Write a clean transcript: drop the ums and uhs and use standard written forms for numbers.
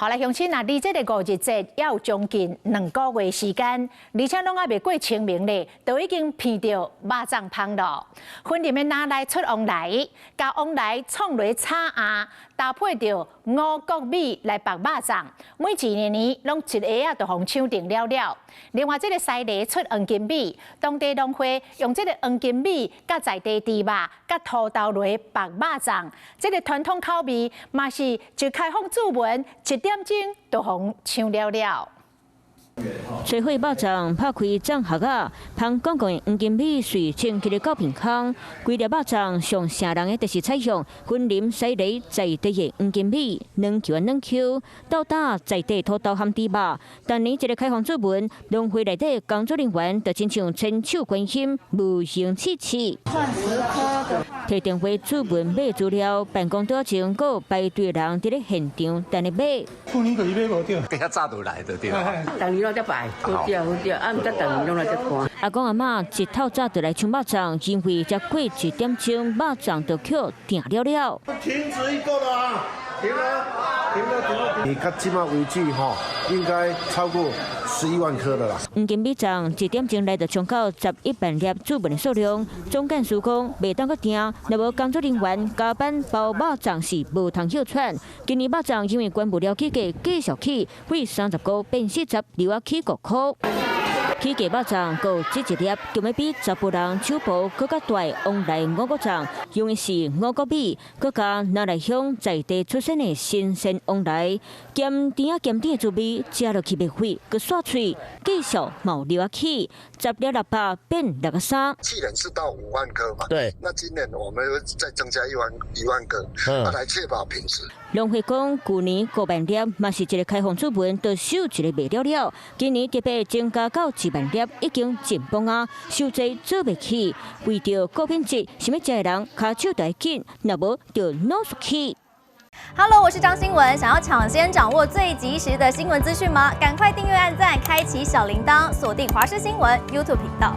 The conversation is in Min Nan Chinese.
好來，鄉親啊，離這个五日節猶有將近2個月時間，而且攏猶未過清明咧，都已經聞著肉粽芳囉。雲林的拿來出旺來，共旺來創落炒鴨，搭配著五穀米來縛肉粽，每一年攏一下仔就予搶訂了了。另外，這个西螺出黃金米，當地農會用這个黃金米佮在地豬肉、佮土豆泥縛肉粽，這个傳統口味嘛是一開放注文一點鐘就予搶了了。炊火肉粽拍開粽盒仔，芳廣廣的黃金米隨清氣的到鼻空，規粒肉粽上穡人的就是採用雲林西螺在地的黃金米，軟 Q 軟 Q，鬥搭在地土豆和豬肉。逐年一个開放注文，農會內底工作人員就親像千手觀音，無形試試。提電話注文買資料，辦公桌前閣排隊人佇咧現場等咧買。去年就是買無著，比較早就來就對。逐年攏遮排，好食好食，啊，毋知逐年攏來遮看。阿公阿嬤一透早就來搶肉粽，因為才過一點鐘，肉粽就予訂了了。停止一個啦，停了，停了，停了。你看這馬為止吼，應該超過11萬顆的啦。黃金米粽一點鐘內就衝到11萬粒注文的數量。總幹事講，袂當閣訂，若無工作人員加班包肉粽是無通歇喘。今年肉粽因為原物料起價繼續起，為30塊變40，留仔起5塊。起價肉粽閣這一粒，就欲比查埔人手部閣較大旺來五穀粽，用的是五穀米，閣加那麗鄉在地出產的新鮮旺來，鹹甜仔鹹甜的滋味，食落去袂費，閣煞喙，繼續嘛留仔起，10粒600變63。去年是到5萬顆嘛？對。那今年我們再增加1萬個，來確保品質。農會講，舊年5萬粒，嘛是一个開放注文，就收一个賣了了。今年特別增加到1萬粒，已經緊繃啊，傷濟做袂起。為著顧品質，想欲食的人，跤手就愛緊，若無就腦出去。 Hello，我是張新聞，想要搶先掌握最及時的新聞資訊嗎？趕快訂閱、按讚、開啟小鈴鐺，鎖定華視新聞 YouTube 頻道。